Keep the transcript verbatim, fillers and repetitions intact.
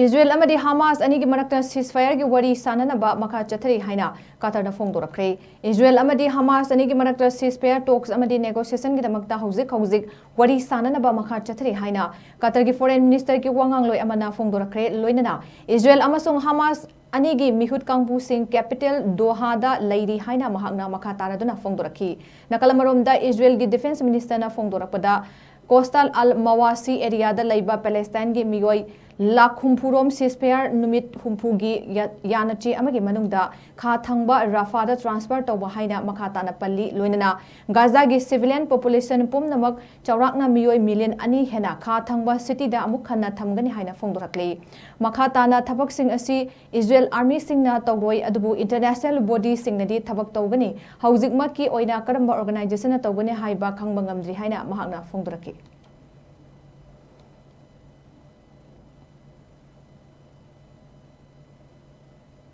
Israel ꯑꯃꯗꯤ ꯍꯃꯥꯁ ꯑꯅꯤꯒꯤ ꯃꯔꯛꯇ ceasefire ꯒꯤ ꯋꯥꯔꯤ ꯁꯥꯅꯅꯕ ꯃꯈꯥ ꯆꯠꯊꯔꯤ ꯍꯥꯏꯅ ꯀꯇꯔꯅ ꯐꯣꯡꯗꯣꯔꯛꯈ꯭ꯔꯦ꯫ ꯏꯖꯔꯦꯜ ꯑꯃꯗꯤ ꯍꯃꯥꯁ ꯑꯅꯤꯒꯤ ꯃꯔꯛꯇ ceasefire talks ꯑꯃꯗꯤ negotiation ꯒꯤꯗꯃꯛꯇ ꯍꯧꯖꯤꯛ ꯍꯧꯖꯤꯛ ꯋꯥꯔꯤ ꯁꯥꯅꯅꯕ ꯃꯈꯥ ꯆꯠꯊꯔꯤ ꯍꯥꯏꯅ ꯀꯇꯔꯒꯤ Foreign Minister ꯒꯤ ꯋꯥꯉꯥꯡꯂꯣꯏ ꯑꯃꯅ ꯐꯣꯡꯗꯣꯔꯛꯈ꯭ꯔꯦ꯫ ꯂꯣꯏꯅꯅ ꯏꯖꯔꯦꯜ ꯑꯃꯁꯨꯡ ꯍꯃꯥꯁ ꯑꯅꯤꯒꯤ ꯃꯤꯍꯨꯠ ꯀꯥꯡꯕꯨꯁꯤꯡ capital ꯗꯣꯍꯥꯗ ꯂꯩꯔꯤ ꯍꯥꯏꯅ ꯃꯍꯥꯛꯅ ꯃꯈꯥ ꯇꯥꯔꯗꯨꯅ ꯐꯣꯡꯗꯣꯔꯛꯈꯤ꯫ ꯅꯥꯀꯜ ꯑꯃꯔꯣꯝꯗ, ꯏꯖꯔꯦꯜꯒꯤ Defence Minister ꯅ ꯐꯣꯡꯗꯣꯔꯛꯄꯗ, Coastal Al Mawasi area ꯗ ꯂꯩꯕ Palestine ꯒꯤ ꯃꯤꯑꯣꯏ ꯂꯥꯈ ꯍꯨꯝꯐꯨ ꯔꯣꯝ ceasefire ꯅꯨꯃꯤꯠ ꯍꯨꯝꯐꯨꯒꯤ ꯌꯥ-, ꯌꯥꯅꯆꯦ ꯑꯃꯒꯤ ꯃꯅꯨꯡꯗ ꯈꯥ ꯊꯪꯕ ꯔꯥꯐꯥꯗ transfer ꯇꯧꯕ ꯍꯥꯏꯅ ꯃꯈꯥ ꯇꯥꯅ ꯄꯜꯂꯤ꯫ ꯂꯣꯏꯅꯅ ꯒꯥꯖꯥꯒꯤ civilian population ꯄꯨꯝꯅꯃꯛ ꯆꯥꯎꯔꯥꯛꯅ ꯃꯤꯑꯣꯏ million ꯑꯅꯤ ꯍꯦꯟꯅ ꯈꯥ ꯊꯪꯕ city ꯗ ꯑꯃꯨꯛ ꯍꯟꯅ ꯊꯝꯒꯅꯤ ꯍꯥꯏꯅ ꯐꯣꯡꯗꯣꯔꯛꯂꯤ꯫ ꯃꯈꯥ ꯇꯥꯅ ꯊꯕꯛꯁꯤꯡ ꯑꯁꯤ ꯏꯖꯔꯦꯜ army ꯁꯤꯡꯅ ꯇꯧꯔꯣꯏ, ꯑꯗꯨꯕꯨ international body ꯁꯤꯡꯅꯗꯤ ꯊꯕꯛ ꯇꯧꯒꯅꯤ꯫ ꯍꯧꯖꯤꯛꯃꯛꯀꯤ ꯑꯣꯏꯅ ꯀꯔꯝꯕ organization ꯅ ꯇꯧꯒꯅꯤ ꯍꯥꯏꯕ ꯈꯪꯕ ꯉꯝꯗ꯭ꯔꯤ ꯍꯥꯏꯅ ꯃꯍꯥꯛꯅ ꯐꯣꯡꯗꯣꯔꯛꯈꯤ꯫